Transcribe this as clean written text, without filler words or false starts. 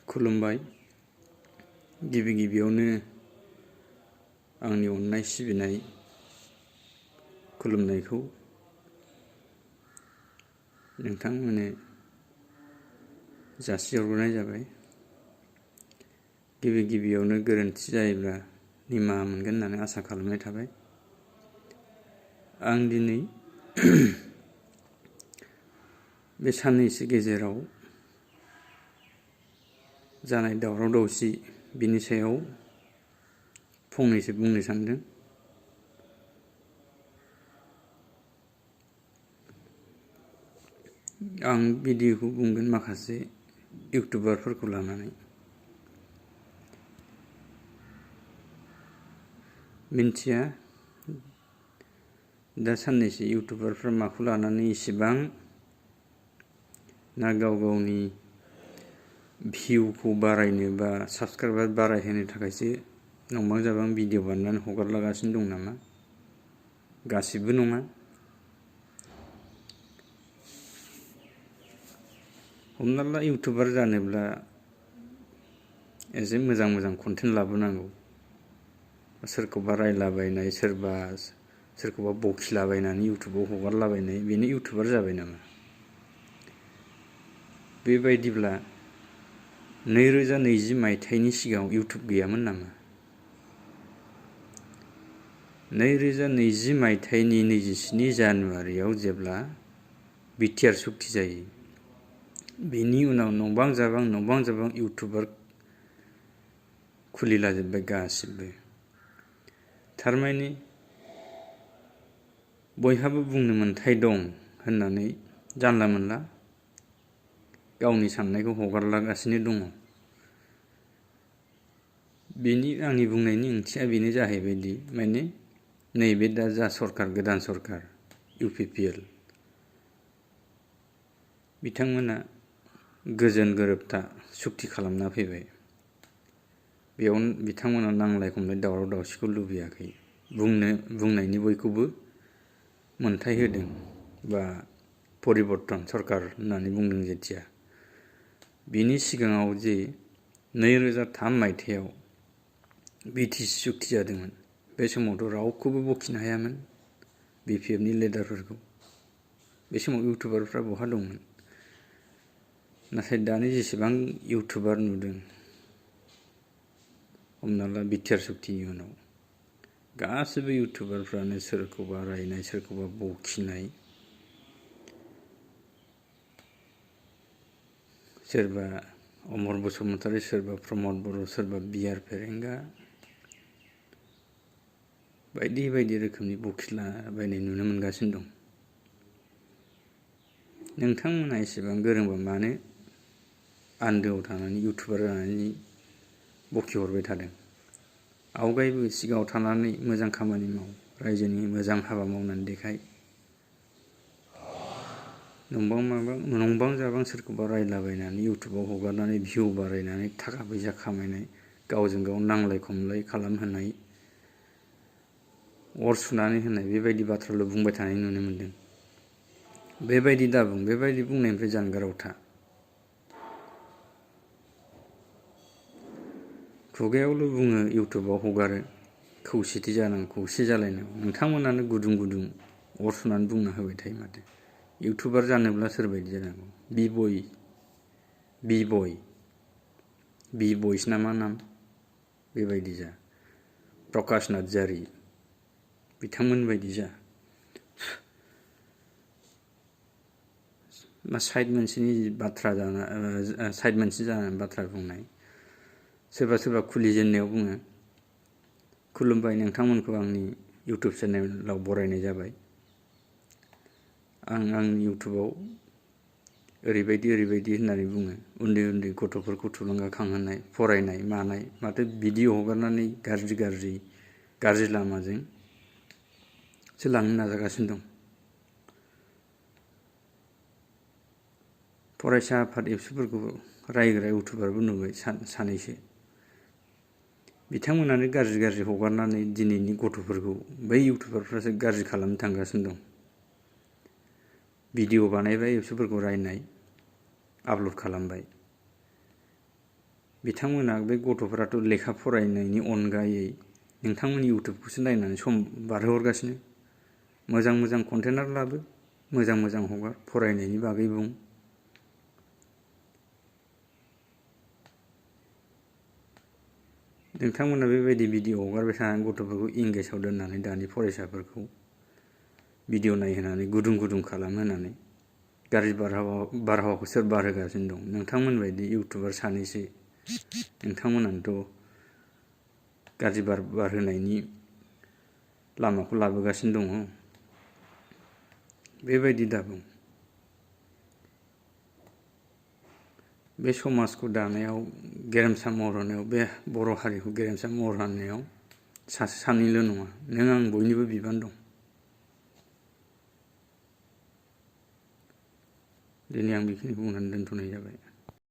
खुलुमबाय। गिबि गिबियावनो आंनि अननाय सिबिनाय खुलुमनायखौ नोंथांमोननो जासिहरग्रोनाय जाबाय। गिबि गिबियावनो गोरोन्थि जायोब्ला निमाहा मोनगोन होननानै आसा खालामनाय थाबाय। आं दिनै बे साननैसो गेजेराव जानाय दावराव दावसि बिनि सायाव फंनैसो बुंनो सानदों। आं भिडिअखौ बुंगोन माखासे इउटुबारफोरखौ लानानै। मिन्थिया दा साननैसो इउटुबारफ्रा माखौ लानानै इसेबां ना गाव गावनि भिउखौ बारायनो बा साबस्क्राइबार बारायहोनो थाखायसो नंबां जाबां भिडिअ बानायनानै हगारलागासिनो दं नामा? गासिबो नङा। हमना ला इउटुबार जानोब्ला एसे मोजां मोजां कन्टेन्ट लाबोनांगौ। सोरखौबा रायलाबायनाय, सोरखौबा बखिलाबायनानै इउटुबाव हगारलाबायनाय, बेनो इउटुबार जाबाय नामा? बेबायदिब्ला 2020 मायथाइनि सिगाङाव इउटुब गैयामोन नामा? 2020 मायथाइनि 27 जानुवारियाव जेब्ला बिटिआर सुक्ति जायो, बेनि उनाव नंबां जाबां इउटुबार खुलिलाजोब्बाय गासिबो। थारमाने बयहाबो बुंनो मोन्थाय दं होननानै जानला मोनला गावनि साननायखौ हगारलागासिनो दङ। आंनि बुंनायनि ओंथिया बेनो जाहैबायदि माने नैबे दा जा सरकार, गोदान सरकार UPPL, बिथांमोना गोजोन गोरोबथा सुक्ति खालामना फैबाय। बेयाव बिथांमोना नांलाय खमलाय दावराव दावसिखौ लुबैयाखै। बुंनायनि बयखौबो मोन्थाय होदों बा परिबर्तन सरकार होननानै बुंदों जेथिया। बिनि सिगाङाव जे 2003 मायथाइयाव BTC सुक्ति जादोंमोन, बे समावथ' रावखौबो बखिनो हायामोन BPFनि लिडारफोरखौ। बे समाव इउटुबारफ्रा बहा दंमोन? नाथाय दानि जेसेबां इउटुबार नुदों, हमना ला बिटिआर सुक्तिनि उनाव गासिबो इउटुबारफ्रानो सोरखौबा रायनाय, सोरखौबा बखिनाय, सोरबा अमर बसुमतारी, सोरबा प्रमद बर', सोरबा बिआर फेरेंगा, बायदि बायदि रोखोमनि बखिलाबायनाय नुनो मोनगासिनो दं। नोंथांमोना एसेबां गोरोंबा मानो आन्दोआव थानानै इउटुबार जानानै बखिहरबाय थादों? आवगायबो सिगाङाव थानानै मोजां खामानि माव, रायजोनि मोजां हाबा मावनानै देखाय। नंबां जाबां सोरखौबा रायलाबायनानै इउटुबाव हगारनानै भिउ बारायनानै थाखा फैसा खामायनाय, गावजों गाव नांलाय खमलाय खालामहोनाय, अर सुनानै होनाय, बेबायदि बाथ्राल' बुंबाय थानाय नुनो मोनदों। बेबायदि दाबुं, बेबायदि बुंनायनिफ्राय जानगाराव था। खुगायावल' बुङो, इउटुबाव हगारो, खौसेथि जानांगौ, खौसे जालायनांगौ। नोंथांमोनानो गुदुं गुदुं अर सुनानै बुंना होबाय थायो माथो। इउटुबार जानोब्ला सोरबायदि जानांगौ? बि-बयस ना मा नाम? बेबायदि जा। प्रकाश नार्जारी बिथांमोन बायदि जा। साइड मोनसेनि बाथ्रा जानानै बाथ्रा बुंनाय। सोरबा खुलिजेननायाव बुङो, खुलुमबाय, नोंथांमोनखौ आंनि इउटुब चेनेलाव बरायनाय जाबाय। आं आंनि इउटुबाव ओरैबायदि होननानै बुङो। उन्दै उन्दै गथ'फोरखौ थुलुंगाखांहोनाय, फरायनाय मानाय, माथो भिडिअ हगारनानै गाज्रि लामाजोंसो लांनो नाजागासिनो दं। फरायसा आफाद एबसुफोरखौ रायग्रा इउटुबारबो नुबाय सानैसो। बिथांमोनानो गाज्रि हगारनानै दिनैनि गथ'फोरखौ बै इउटुबारफ्रासो गाज्रि खालामनो थांगासिनो दं। भिडिअ बानायबाय, एबसुफोरखौ रायनाय, आपल'ड खालामबाय। बिथांमोना बे गथ'फोराथ' लेखा फरायनायनि अनगायै नोंथांमोननि इउटुबखौसो नायनानै सम बारहोहरगासिनो। मोजां मोजां कन्टेन्ट लाबो, मोजां मोजां हगार, फरायनायनि बागै बुं। नोंथांमोना बेबायदि भिडिअ हगारबाय थानानै गथ'फोरखौ इंगेजआव दोननानै दानि फरायसाफोरखौ भिडिअ नायहोनानै गुदुं गुदुं खालामहोनानै गाज्रि बारहावाखौ सोर बारहोगासिनो दं? नोंथांमोन बायदि इउटुबार सानैसो। नोंथांमोनानोथ' गाज्रि बारहोनायनि लामाखौ लाबोगासिनो दङ। बेबायदि दाबुं। बे समाजखौ दानायाव, गेरेमसा महर होनायाव, बे बर' हारिखौ गेरेमसा महर होनायाव सासे सानैल' नङा, नों आं बयनिबो बिबान दं। दिनै आं बेखिनिखौ बुंनानै दोनथ'नाय जाबाय।